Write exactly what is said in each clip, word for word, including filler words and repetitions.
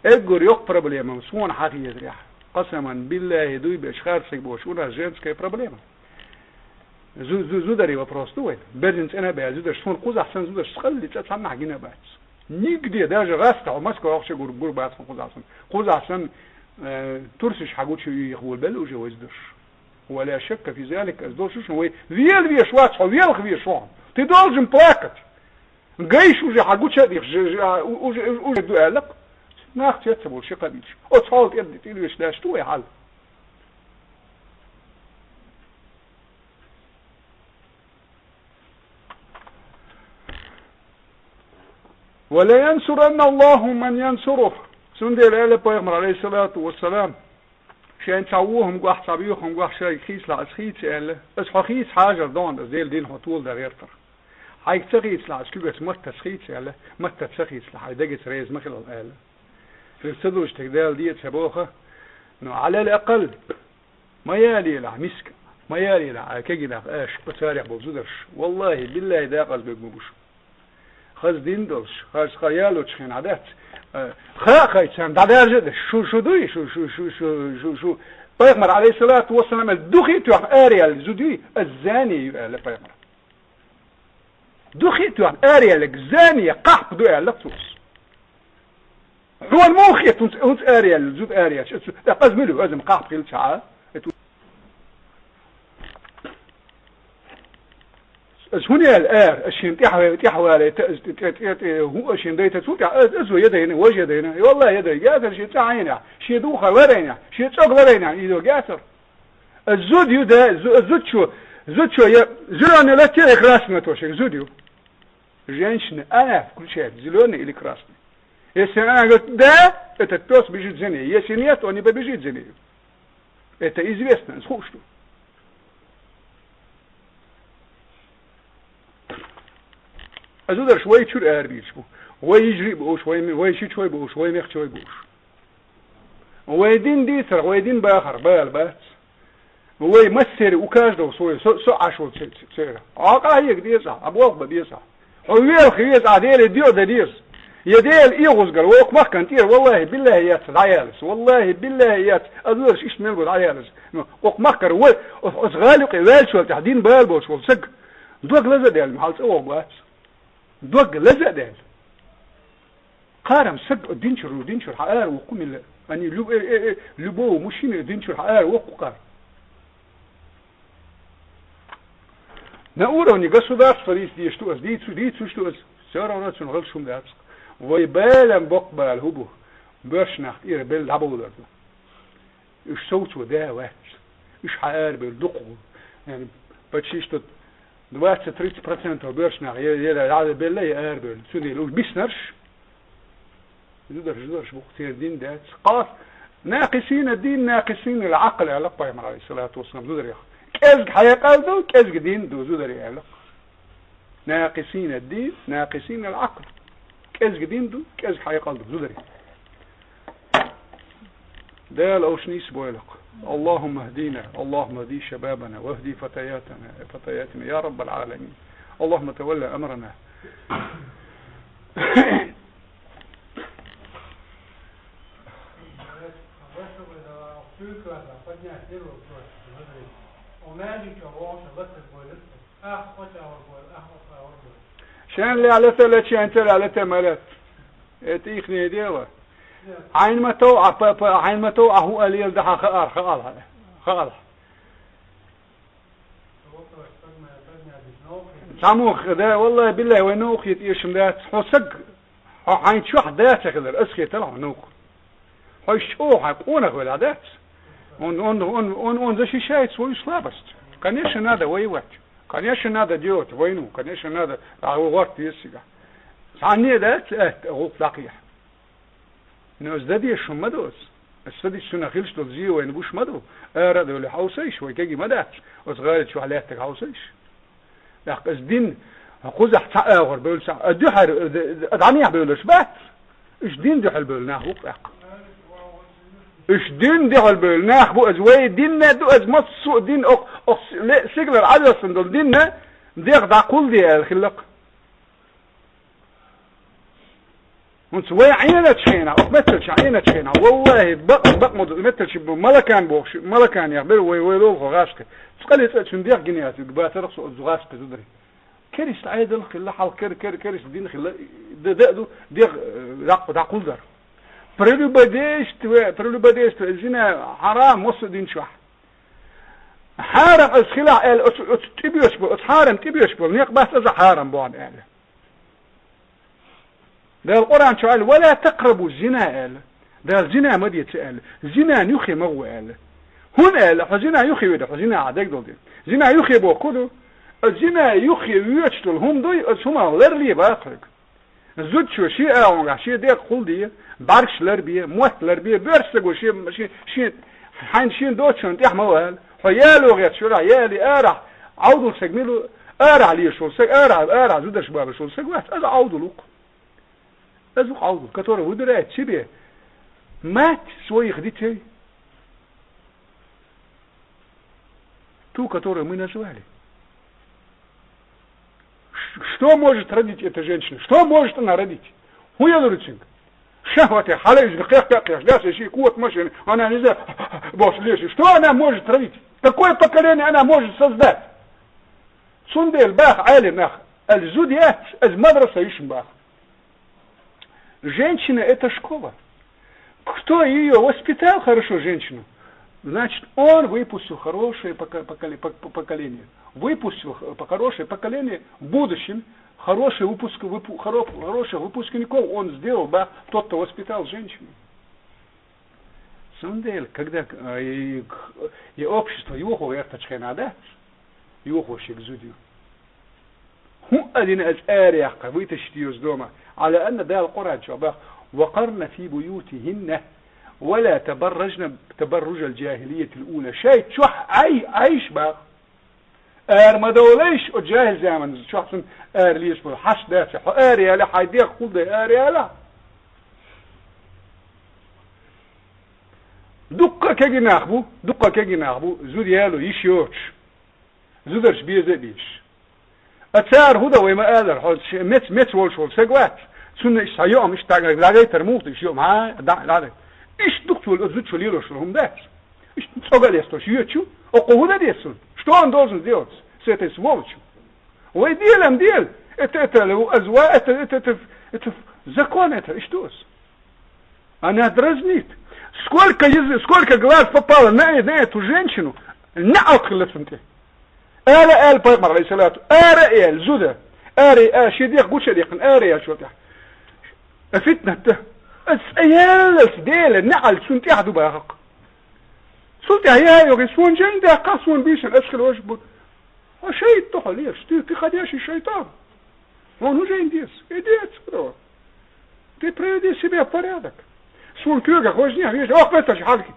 Эггара йоккха проблема суна хьахезарехь, къасаман биллахӀи, дуй беш харцлиг бош, у нас женская проблема. Зу-, зу-, зударий вопрос ду вай. Берзин цӀена баьза зударш, суна кхузахь санна зударш цкъалли цӀа цхьаннахь гина бац. Нигде, даже гӀаста хьо Москва вахча гур-, гур бац хьо кхузахь санна. Кхузахь санна, э, турсаш хьагуча юйх болабелла уже вай зударш. Ва ла шакка фи залик, аз долуш шу вай вел веш вац хьо, велха веш вац хьо. Ты должен плакать. Гайш уже хьагуча а дих, ж-, ж-, а, у-, уже, уже ду аьлла-кх. Нах цец ца болуш ши кхабилча. Оцу хьол тӀе, тӀе веш даьш ду вай хьал. «Ва ла янсуранна Аллаху ман янсуруху». Цундела аьлла пайхамар, алейхиссалату вассалам, шайн цхьа вон хӀума гохь, цхьа боьха хӀума гохь шайга хийцалахь, ас хийца аьлла. Ас хьо хийца хьажар дохна, ас Делан дин хьо тола дар гӀертар. Хьайга ца хийцалахь, ас куьгаца маттаца хийца аьлла, маттаца ца хийцалахь, хьайн дагеца реза ма хилал аьлла. Цуьнга ца долуш тхе Дала де ца боху, но алал акъал, ма ялелахь миска, ма ялелахь а кегийнах аша, оцарех болу зударш. Валлахи, биллахи, дакъазберг ма бу шу. Хаза дин долуш, хаза ха ялочу хенахь дац. Э, ха а хайцарна дӀадаржа а деш, шу, шу дуй, шу, шу, шу, шу, шу, шу. Пайхамар, алейхиссалату вассалам, аьлла, духи а тоьхна араяьлла зуда юй, ас зани ю, аьлла пайхамар. Духи а тоьхна араяьлларг зани, кхахьпа ду, аьлла цо. Хьуна муха хета хӀунца, хӀунца араяьлла, зуда араяьлча? Аса, тӀаккха аса мила ю, аса-м кхахьпа хилча а? Аса хӀунда аьлла ара? Аса шена тӀаьхьа-, тӀаьхьавалийта, аса тӀе-, тӀе-, тӀе-, тӀе-, хӀун аса шена дайта цул тӀаьхьа, аса, аса вай ян дайна, важа ян дайна. И валлахӀи ян дайна, гацар шен цӀа Ӏийнехь, шен дог ларайнехь, шен цӀог ларайнехь, и дог гацар. Аса зуда ю, да, зу-, аса зудчо, зудчо я зелёный латте, я красный латте, шен зуда ю. Женщины, она включает зелёный или красный. Если она говорит «да», этот пёс бежит за ней. Если нет, он не побежит за нею. Это известно, слушай. Аса зударш вай чуьра арабийраш бу. Вай йижарий а бу уьш, вай ме-, вай шичой бу уьш, вай мехчой бу уьш. Вай дин дийцар, вай дин бахар бала бац. Вай массери, у каждого свой, со, со Ӏаш волу ц-, ц-, церан. Ахьа къахьега деза, ахьа болх бан беза. Хьо велха веза, ахьа Деле доьа дан деза. Я Дела эгӀазгара, вокху махкана тӀера, валлахи, биллахи, яц дӀаялаза. Валлахи, биллахи, яц. Аса зударш иштта мел бу дӀаялаза. Ну, окху махкара вай, оцу, оцу гӀали юкъе ваьллачул тӀаьхьа дин бала болуш волу саг, дог лаза а даьлла, хьал цӀа вогӀу бац. Дог лаза а даьлла. Кхарам саг динчуьра, динчуьра хьаара воккху милла. Они лю-, э, э, э, любого мужчины динчуьра хьаара воккху кхар. На уровне государства дийца дезаш ду аса, дийцу, дийцуш ду аса. Всё равно цунна гӀалш хӀума дац. Вай балам боккха бала хӀун бу? Боьрша нах тӀера белла дӀабовлар ду. Уьш совцо да а вац. Уьш хьаарабевлла дукха ву. Яъни, почти что двадцать-тридцать процентов боьрша нах я, я, я белла, я арабевлла. Цундела уьш биснарш, зударш, зударш бу-кх, церан дин дац. Къас-, накъисина дин, накъисина ал-Ӏакъл, аьлла пайхамар, алейхиссалату вассалам, зударех. КӀезиг хьекъал ду, кӀезиг дин ду зударий, аьлла. Накъисина дин, накъисина ал-Ӏакъл. КӀезиг дин ду, кӀезиг хьекъал ду зударий. Дала уьш нийса бойла-кх. اللهم اهدنا، اللهم اهد شبابنا، واهد فتياتنا، فتياتنا، يا رب العالمين. اللهم تول أمرنا. Шен лаьлата лечен ца лаьлата ма лаьц. Это ихнее дело. Хьайна ма тов, а, п-, п-, хьайна ма тов, а хӀу алел дахьа хаал, хаал, хаал. Цхьаммо, да, валлахи, биллахи, вай новкъа хета эшам дац. Хьо саг, хьо хьайн чохь да ца хилар, ас хетара хьо новкъа. Хьо иштта чӀогӀа хьайн къонах велахь дац. Он, он, он, он, он защищает свою слабость. Конечно, надо воевать. Конечно, надо делать войну. Конечно, надо, а, гӀорта веза цигахь. Цхьанне а дац, э, гӀуллакх дӀакхехьа. Но аса дан дезаш хӀума ма ду аса. Аса дан дезаш цунах хилча долу зен вайна гуш ма ду. Ара а довлий хьовсийша, вай кегий ма дац. Оцу гӀали чохь лаьттарг хьовсийша. ТӀаккха аса дин, кхузахь цхьа агӀор бевлла цхьа, а дуьхьара, а, а, а дӀанехьа бевлларш бац. Уьш дин дуьхьал бевлла нах бу-кх тӀаккха. Уьш дин дуьхьал бевлла нах бу, аса вай динна ду, аса массо а дин, окх-, окх-, ле-, сигалара Ӏадоьссина долу динна, дегӀ дӀакхуллу де аьлла хилла-кх. ХӀунца вай Ӏеначу хенахь, оха меттачу Иначе хӀена, валлахӀи, бакъ, бакъ ма ду, меттачи бу, малакан бохуш, малакан яхбер вай, вай лолхо гӀашкхи. Цкъали цӀа цун дегӀ гинаяц, гатарах со зу гӀашкхи зудари. Керис Ӏедал хилла, хьал кер, кер, керис дин хилла, д-, д-, ду, дегӀ, э, дакъ-, дакъулдар. Прелюбодейство, прелюбодейство, зина, хьарам, мосу дин чохь. Хьарам аз хила аьлла, оцу, оцу тӀибеш бу, оцу хьарам тӀибеш бу, некъ бац аза хьарам бу аьлла. Дала Къуръан чу аьлла: «Ва ла такърабу зина», аьлла. Дала зина ма деца аьлла. Зинан юххе ма гӀо аьлла. ХӀунда аьлла, хьо зина юххе веда, хьо зина хьан дегдолдина. Зина юххе боху ду? Зина юххе воьдуш долу хӀума дуй, оцу хӀуманах ларле баха хьоьга. Зудчо шен агӀонгахь шен дегӀ хулде, бӀаьргаш ларбе, мотт ларбе, боьрша стаго шен, шен, шен, хьайна шен доцучунна тӀехь ма вала. Хьо яло гӀерташ велахь, яле арахь, Ӏовдал саг мила ву, арахь леш волу саг, арахь, арахь зударш бабаш волу саг вац, аса Ӏовдал ву-кх. Аса ву-кх Ӏовдал, который выбирает себе мать своих детей. Ту, которую мы назвали. Ш-, что может родить эта женщина? Что может она родить? ХӀун ялур цуьнга? Шахвате, хьала иза кхехкехкеш, да, ши кот машина, она не знаю, босс леши. Что она может родить? Какое поколение она может создать? Цундела баха Ӏелам нах, ала зуда яц, аса мадраса йиш ма баха. Женщина — это школа. Кто ее воспитал хорошо, женщину, значит, он выпустил хорошее поко-, поколе-, пок-, поколение. Выпустил х-, по-, хорошее поколение в будущем, хороший выпуск-, выпу-, хоро-, хороших выпускников он сделал, да, тот, кто воспитал женщину. Цундела, когда, э, и, и общество йохо гӀертачу хенахь дац, йохо шега зуда ю. ХӀун а дина аса араяьккха, вытащить её из дома. Ӏала анна Дала Къуръан чохь баха: «Ва къарна фи буютихинна, ва ла табарражна табарружал джахилиятил ула». Шайн чохь Ӏай, Ӏайша баха. Ара ма довлайша, о джахил заманца чохь цунна ара леш болу хьашт дац, хьо ара яла, хьайн дегӀ хулдай ара яла. Дуккха а кегий нах бу, дуккха а кегий нах бу, зуда яло йиш йоцуш. Зударш беза а безаш. А цара хӀун дан вай ма алара, хьо ш-, мец, мец волуш волу саг вац. Цунна иштта хьан йоӀам, иштта дӀа-, дӀагайтар муха ду, иштта йоӀам, хьа, дӀа-, дӀа-, иштта дукха цо, оцу зудчо лелош хӀума дац. Иштта цӀога а лестош йоьчу, оккхо хӀун дан деза цунна? Что он должен сделать с этой сволочью? Вай делам дела. Это, это, азва, это, это, это, это закон, это, и что? Она дразнит. Сколько язы-, сколько глаз попало на, на эту женщину, на алкхилла цунте. Ара, ара, пайхамар, алейхиссалату, ара, эл, зуда. Ара, а, ши дехь гуча дехь, ара, я, чё ты? А фитна-то. Ас, аялас, дела, на аль, цунте, а, дубахак. Цунте, а, я, йоги, сон жен, да, ка, сон бишен, ас, хилош, бу. А шайтан хьо леш, ты, ты ходячий шайтан. Он уже индеец. Иди отсюда. Ты приведи себя в порядок. Суна куьйгах важнее, вижу, ох, метташ хьалки.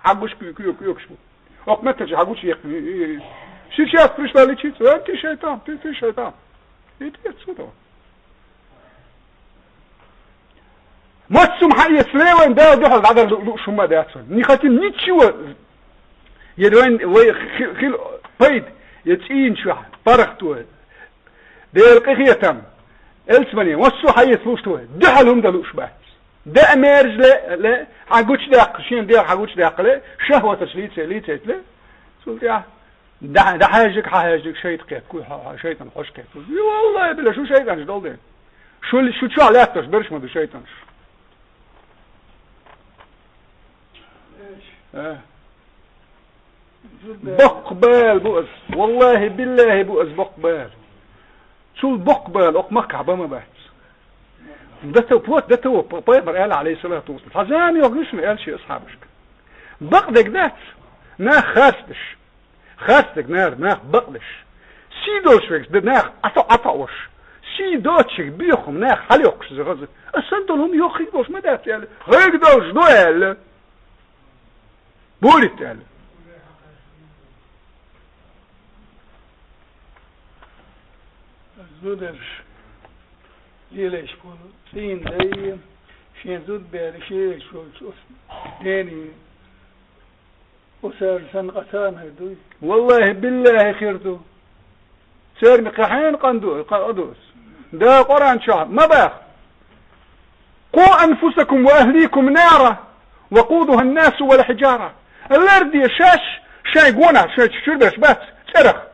Хьагуш куьйг, куьйг, куьйгаш бу. Ох, метташ хьагуш ехни. Сейчас пришла лечиться. А ты шайтан, ты, ты шайтан. Иди отсюда. Массум хьан эца левайн Дала дуьхьал дӀадар лу-, лууш хӀумма дац вайн. Не хотим ничего. Я вайн, вай хи-, хил пайда, я цӀийна чохь, паргӀато, Делан къинхетам, элцамане, массо а хьан эца лууш ту вай. Дуьхьал хӀума дан лууш бац. Даа мерза ле, ле, хьан гучудаьккха, шен дегӀ хьан гучудаьккха ле, шахваташ лийце, лийцейта ле. Цул тӀаьхьа ДӀа-, дӀахьаьжжиг, хьахьаьжжиг шайтан кхетта, ку-, хьо-, хьо-, шайтан хьожа кхетта. И валлахӀи билла, шу шайтанаш долу ден. Шу, шу чохь лаьтташ берш ма ду шайтанаш. Э. Боккха бала бу ас. ВаллахӀи, биллахӀи бу ас боккха бала. Цул боккха бала окху махкахь бан ма бац. До того, вплоть до того, п-, пайхамар аьлла, алейхиссалату вассалам. Хьан зама йохуш ма аьлла шен асхьабашка. Бакъдерг дац, нах хасташ. Хастаг нара, нах бакъдеш. Сий долуш вегаш, де нах Ӏата-, Ӏатаош. Сий доцчиг бехум нах хьалйоккхуш иза гӀаза. Ас сан долу хӀума йоххиг долуш ма дац аьлла. Хьоьга долуш ду аьлла. Бурит аьлла. Зударш лелаш болу цӀийна дай, шен зудбераш лелаш болчу оцу дени, оцара санна къа ца хир дуй? ВаллахӀи, биллахӀи, хир ду. Церан кхин хьенан къан ду, къа-, къа ду ас. Да Къуръан чохь ма баха. قوا أنفسكم وأهليكم نارا وقودها الناس والحجارة. Ларде шаьш, шайн гонахьа, шайн чу-, чуьра берш бац цӀерах.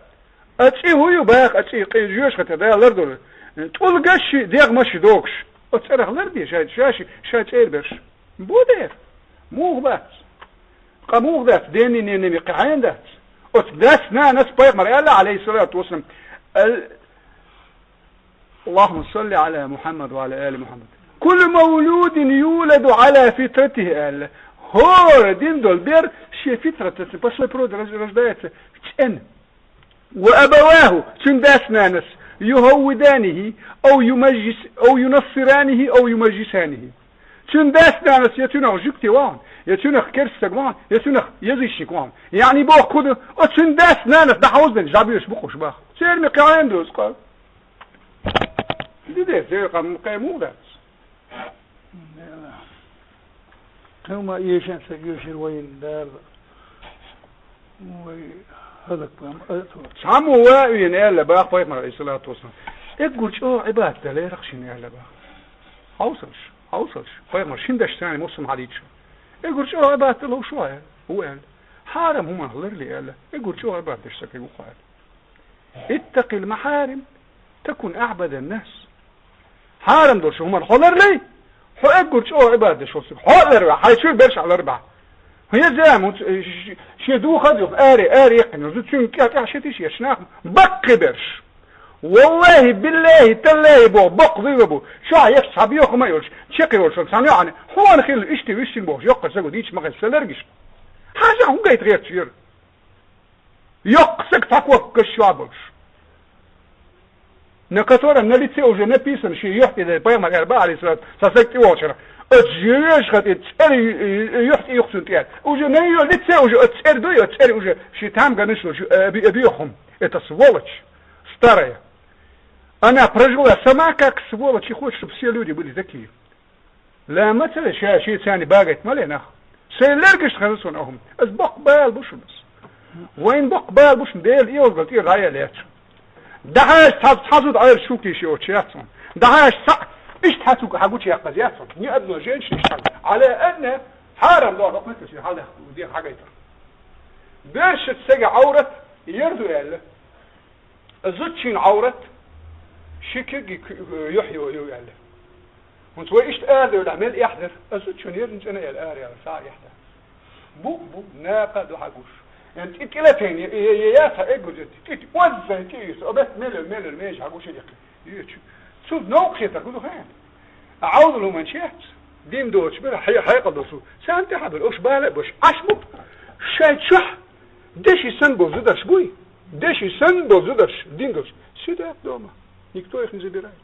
А цӀи хӀун ю баха, а цӀи кхин жоьжахати Дала лардора. ТӀулгаш а, дегӀмаш а догуш. Оцу цӀерах ларде шайн, шаьш, шайн цӀера берш. Бу дера. Муха бац? Къа муха дац, дени-ненами кхин хьенан дац? Оцу дас-нанас, пайхамар аьлла, алейхиссалату вассалам, ал-, اللهم صل على محمد وعلى آل محمد. كل مولود يولد على فطرته, аьлла. ХӀора дина долу бер шен фитратаца, по своей природе рож-, рождается, цӀена. وأبواه, цуьнан дас-нанас, يهودانه أو يمجس-، أو ينصرانه أو يمجسانه. Цуьнан дас-нанас я цуьнах жуьгти вахана, я цуьнах керста стаг вахана, я цуьнах язычник вахана. Яъни боху хӀун ду? Оцу цуьнан дас-нанас дӀахьовзадина жӀабоьлуш бу-кх уьш баха. Церан кхин хьенан доцу къа? Ди де, церан кхин муха дац? Кхин ма эшан ца оьшура вайна Дала. Вай хӀаллакбан а тхо. Цхьаммо ван а вийна аьлла баха пайхамар, алейхиссалату вассалам. Эггур чӀогӀа Ӏибадат дан лерах шена аьлла баха. Хьовсалаш, хьовсалаш. Пайхамар шина дашца массо а хӀума хьадийцича. Эггур чӀогӀа Ӏибадат дан ловш ву аьлла. Ву аьлла. Хьарам хӀуманах ларале аьлла. Эггур чӀогӀа Ӏибадат деш стаг ву-кх аьлла. اتق المحارم تكن أعبد الناس. Хьарам долчу хӀуманах хьо ларлой, хьо эггур чӀогӀа Ӏибадат деш волу стаг. Хьо а ларваьхьа, хьайн чуьра берш а ларбахьа. ХӀун я зама, хӀунца, ш-, ш-, шен духар а юха, аре, аре яьккхина, зу цуьнга кӀел тӀаьхьа ши тиша еш нах, баккхий берш. Валлахи, биллахи, таллахи боху, боккха дуй ва бу. Чохь еш цхьа боьха хӀума а йолуш, чекх йолуш, цхьана йоӀана, хьуна хилла, иштта вуьссина бохуш, йоккха стаг ву дийцича ма хеза, сан лергаш. Хьажа, хӀун гайта гӀерташ яра? Йоккха стаг цхьа коккаш чохь болуш. На котором на лице уже написано, шен юьхь тӀе дерг, пайхамар аьлла баха, алейхиссалату, цхьа стаг тӀе вахчара. Оцу жоьжахати цӀера ю-, ю-, юьхь тӀе юхцун тӀе. Уже на её лице уже оцу цӀера дуй, оцу цӀера уже шен там ганаш долуш, э, бе-, э, боьха хӀума. Это сволочь старая. Она прожила сама как сволочь и хочет, чтобы все люди были такие. Ла ма ца ве ша, шен царний багайта ма ле нах. Сайн лергашна хеза суна ахӀума. Ас боккха бала бу шуна ас. Вайн боккха бала бу шуна, Делан иозгал тӀера дӀаяла яц. ДӀахьаьжча цхьа, цхьа зуда Ӏераш шуьга тийша йоцуш яц хьуна. ДӀахьаьжча цхьаъ, иштта хьан цуьнга хьан гучу яккхаза яц хьуна. Ни одна женщина иштта хьан. Ӏала анна хьарам доху хӀокху меттиг шен хьалха ден хьагайтар. Бершаца стеган Ӏаврат ер ду аьлла. Зудчун Ӏаврат ши куьг, юьхь ю, ю аьлла. ХӀунца вай иштта арадевлахь, мел эхь дара. Ас зудчун еррина цӀена аьлла, ара аьлла, схьа а эхь дара. Бу, бу, накха а ду хьан гуш. Ян тӀе, тӀе латайна, я, я, я, я, цхьа эггур, тӀе, тӀе, оззайн тӀе юьсу, обет мелер, мелер, межа хьан гуш а деккхи. Юьйцу. Цу новкъа хетар хӀун ду хаьий? Ӏовдал хӀуманаш яц. Дин доцуш бара, хье-, хьекъал доцу. Царна тӀаьхьа бара, уьш бала а баш. Ӏаш бу. Шайн чохь деши санна болу зударш буй? Деши санна болу зударш, дин доцуш. Сидят дома. Никто их не забирает.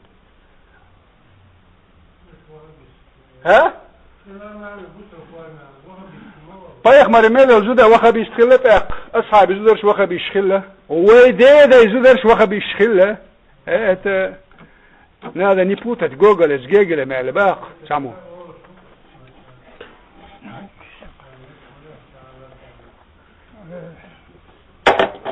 А? Пайхамаре мел йолу зуда ваххабист хилла тӀаккха. Асхьаби зударш ваххабиш хилла. Вай дедай зударш ваххабиш хилла. Э, это надо не путать Гоголя с Гегелем, аьлла бакъ цхьаммо.